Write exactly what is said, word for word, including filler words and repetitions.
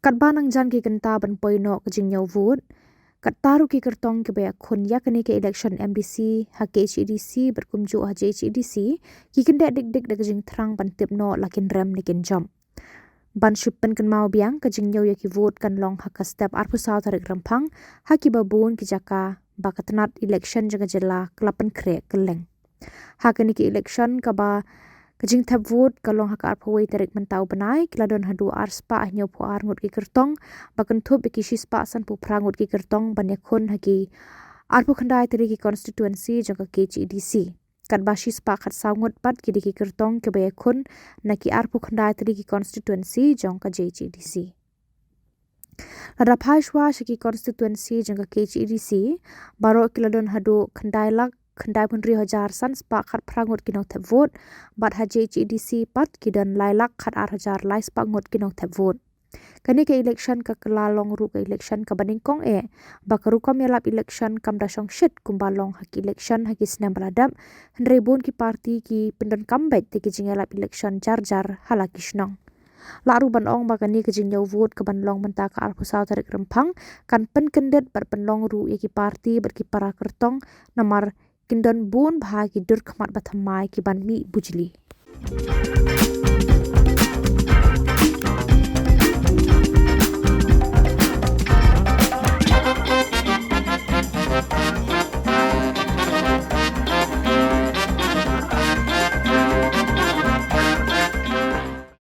Katba nang jan ki kynta ban poi noh ka jingñiew vote, katta ruh ki kyrtong kiba ïakhun ïa kane ka election M D C ha K H A D C bad kumjuh ha J H A D C ki kyndit dik dik da ka jingthrang ban tip noh la kin rem ne kin jop. Ban shu pynkynmaw biang, ka jingñiew ïa ki vote kan long ha ka step arphew saw tarik Rymphang ha kiba bun ki jaka ba ka tnat election jong ka jylla ka la pynkhreh kylleng. Ha kane ka election kaba ka jingthep vote ka long ha ka arphew wei tarik mynta u bnai, ki la don haduh arspah hynñiewphew ar ngut ki kyrtong, ba kynthup ïa ki shispah sanphew phra ngut ki kyrtong ban ïakhun ha ki arphew khyndai tylli ki constituency jong ka K H A D C. Katba shispah khatsaw ngut pat ki dei ki kyrtong kiba ïakhun na ki arphew khyndai tylli ki constituency jong ka J H A D C. Lada phai shuwa sha ki constituency jong ka K H A D C, baroh ki la don haduh khyndai lak khyndai phew hynriew hajar san spah khatphra ngut ki nongthep vote, bad ha J H A D C pat ki don lai lak khatar hajar lai spah ngut ki nongthep vote. Kane ka election ka kylla long ruh ka election kaba nyngkong eh ba ka rukom ïalap election kam da shong shit kumba long ha ki election ha ki snem ba la dep, hynrei bun ki party ki pyndonkam beit da ki jingïalap election jar jar ha la ki shnong. Lah ruh ban ong ba kane ka jingñiew vote kaban long mynta ka arphew saw tarik Rymphang kan pynkyndit bad pynlong ruh ïa ki party bad ki para kyrtong, namar kin don bun bha ki dur khmat ba thymmai ki ban mih bujli.